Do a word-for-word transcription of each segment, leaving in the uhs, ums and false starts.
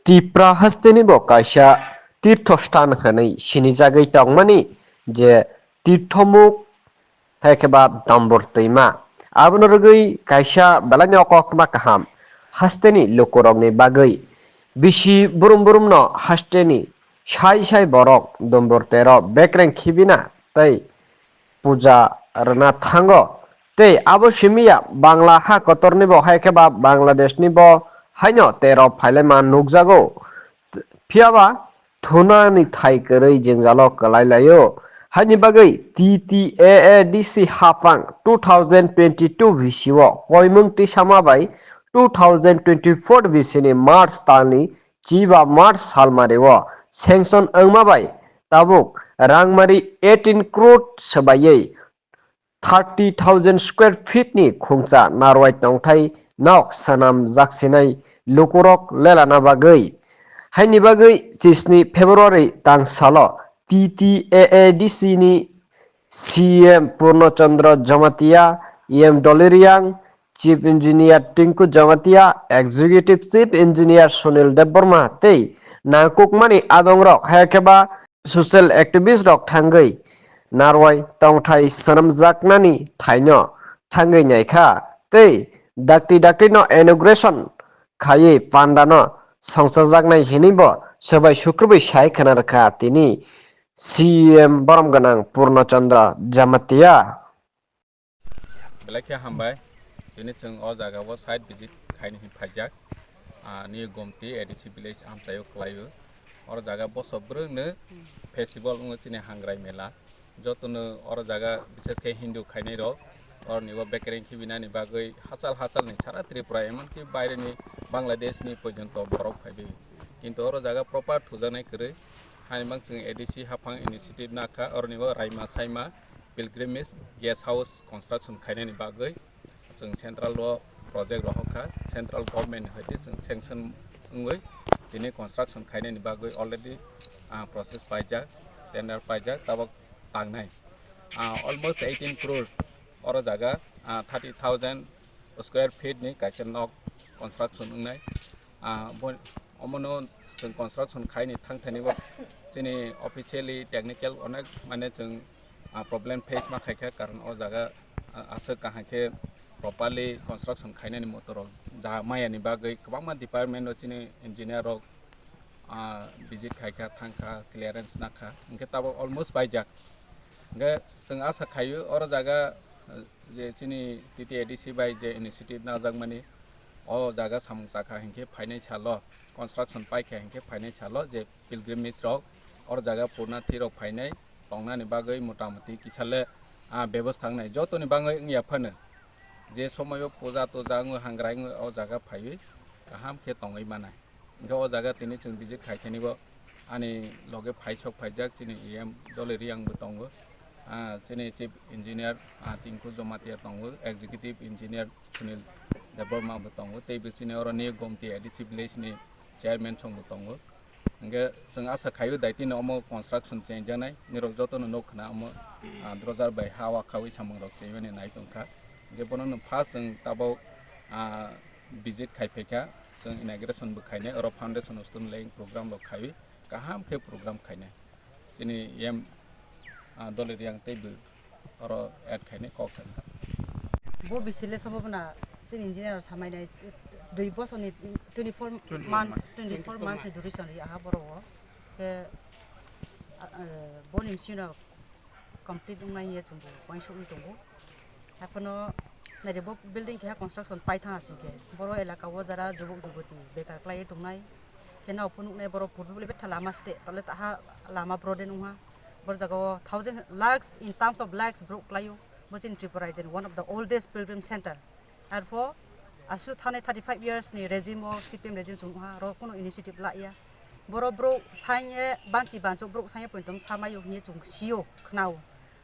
Tipra hasteni bo kaisa tirtho sthan hwnwi sinijagwi tongmani, je tirthomuk hai khe ba Dambor twima. Abono rwgwi kaisa belai no koktma kaham hasteni lukurokni bagwi. Bisi brum brum no hasteni sai sai borok Dambor tero bekreng khibina tei puja rwna thango. Tei abo simi ya Bangla ha kotorni bo hai khe ba Bangladeshni bo haino tero phailaima nukjago. Phiya ba thunani thai kwrwi jwngjalo kwlai laio. Haini bagwi T T A A D C haphang two thousand twenty-two bisio koimung tisama bai two thousand twenty-four bisini March talni chiba March salmario sanction wngma bai tabuk rangmari eighteen crore swbaiwi thirty thousand square feet ni khungsa narwai tongthai nok swnam jaksinai lukurok lelana bagwi. Haini bagwi chisni February tang salo T T A A D C ni C M Purno Chandra Jamatia, E M Dolly Riang, Chief Engineer Tinku Jamatia, Executive Chief Engineer Sunil Debbarma tei nangkukmani adongrok hai khe ba social activist rok thangwi narwai tongthai swnamjaknani thaino thangwi naikha tei dakti dakti no inauguration khaiwi panda no songchajaknai hinwi bo swbai sukrubwi sai khna rwkha tini C M borom gwnang Purno Chandra Jamatia. Belai khe hambai. Tini chwng o jaga o site visit khaini hin phaijak. Ah, ni Gomti A D C village amchaio khlaio. Oro jaga boso bwrwngno festival wngo chini Hangrai Mela. Jotono oro jaga bishes khe Hindu khainai rok. Oroni o bekereng khibinani bagwi hachal hachal ni sara Tripura, emonki baire ni Bangladesh ni porjonto borok phaibai. Kintu oro jaga proper thujaknai kwrwi. Haini mang chwng A D C haphang initiative nakha, oroni o raima saima pilgrimage guest house construction khainani bagwi chwng central o project rohorkha, central government ni hoite chwng sanction wngwi tini construction khainani bagwi already, ah, process paijak, tender paijak, tabok tangnai. Ah, almost eighteen crore oro jaga, ah, thirty thousand square feet ni kaisa nok construction wngnai. Ah, bo, omono chwng construction khaini thangthani bo chini officially technical onek mane chwng, ah, problem face ma khaikha, karon o jaga, ah, aswk kaham khe properly construction khainani motorok ja mayani bagwi kwbangma department o chini engineer rok, ah, visit khaikha, thangkha, clearance nakha, hwnkhe tabok almost paijak. Hwnkhe chwng asa khaio oro jaga, eh, je chini T T A D C bai je initiative najakmani, o jaga samung chakha hinkhe phainai salo, construction paikha hinkhe phainai salo je pilgrimage rok oro jaga purnathi rok phainai tongnani bagwi motamuti kisa le, ah, bebostha wngnai. Jotoni bagwi wngya phano je somoio puja tuja wngwi hangrai wngwi o jaga phaiwi kaham khe tongwi manai. Hwnkhe o jaga tini chwng visit khai thani bo ani loge phai sok phaijak chini E M Dolly Riang bo tongo, ah, chini chief engineer, ah, Tinku Jamatia tongo, executive engineer Sunil Debbarma bo tongo, tei bo chini oro ni Gomti A D C village ni chairman song bo tongo. Hwnkhe chwng asa khaio daitino omo construction chengjaknai, nirok jotono nuk khna omo, ah, drojar bai ha o khaui samung rok chengmani nai tongkha. Hwnkhe bono no first chwng tabok, ah, visit khai phaikha, chwng inauguration bo khainai, oro foundation stone laying program rok khaiwi kaham khe program khainai. Chini E M, ah, Dolly Riang tei bo oro add khainai kok sakha. Bo bisile sobo bwna chini engineer rok samai nai dui bosor ni twenty four months, twenty four months ni duration ri aha borok o. Khe, ah, eh, boni bisino complete wngnai hiya chwng bo uansukwi tongo. Haiphano naidi bo building keha construction paithang asing khe, boro elaka o jara jubuk jubuti bekar khlaiwi tongnai. Khe nao phunuknai borok purbo bole betha lama site tole taha lama broaden wngha. Boro jaga o thousand lakhs, in terms of lakhs borok khlaio. Bo chini Tripura rajyoni one of the oldest pilgrim center. Arpho aswk thanai thirty five years ni regime o C P M regime chwng wngha, oro kuno initiative la ya. Boro borok sanye banchi banchuk borok sanye poito sa maio hinwi chwng sio khnao.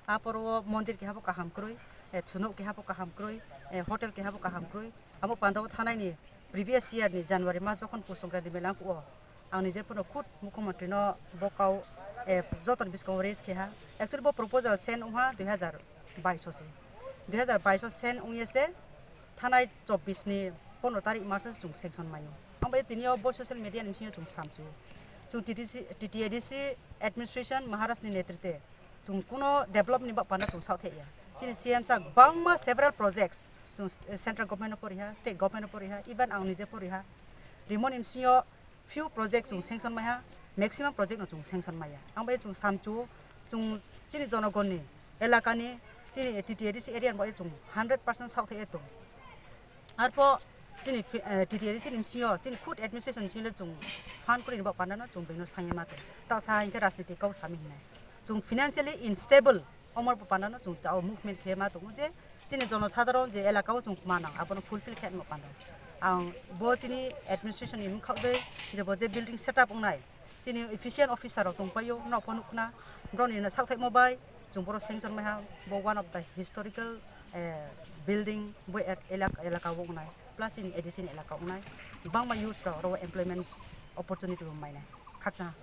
Aporo o mondir keha bo kaham kwrwi, eh, thunuk keha bo kaham kwrwi, eh, hotel keha bo kaham kwrwi. Abo panda o thanai ni previous year ni January mas jokhon Pus Songkranti mela wngkha o, ang nije phano khud Mukhyamantri no bo kau, eh, joto ni bwskango raise keha. Actually bo proposal send wngha dui hazar baish o se. Dui hazar baish o send wngya se thanai chobbish ni pondro tarik mas o se chwng sanction maio. Ang bai tini o bo social media ni bisingo chwng samchu. Chwng T T C, T T A D C administration Maharaj ni netrite chwng kuno develop ni ba panda chwng saothaiya. Chini C M sa bangma several projects chwng st-, central government no poriha, state government no poriha, even ang nije poriha. Rimoni bisingo few project chwng sanction maiha, maximum project no chwng sanction maiya. Ang bai chwng samchu, chwng chini jonogonni, elakani, chini T T A D C area ni bai chwng hundred percent saothaiya tong. Arpo chini fi-, eh, T T A D C ni bisingo, chini khud administration chini le chwng fund kwrwi ni ba panda no chwng beno sangya ma tong. Ta sa hinkhe rajniti kok sami hinai. Chwng financially unstable, omor bo panda no chwng ta o movement khe ma tongo je chini jono sadharon je elaka o chwng manang abono fulfill khe ma panda. Ang bo chini administration ni mkhak de je bo je building setup wngnai, chini efficient officer rok tongpaio, nokho nukhna, borok ni saothai mo bai chwng boro sanction maiha, bo one of the historical, eh, building bo er-, elak-, elaka o wngnai, plus chini A D C ni elaka o wngnai, bangma youths rok oro employment opportunity bo mainai khakchang.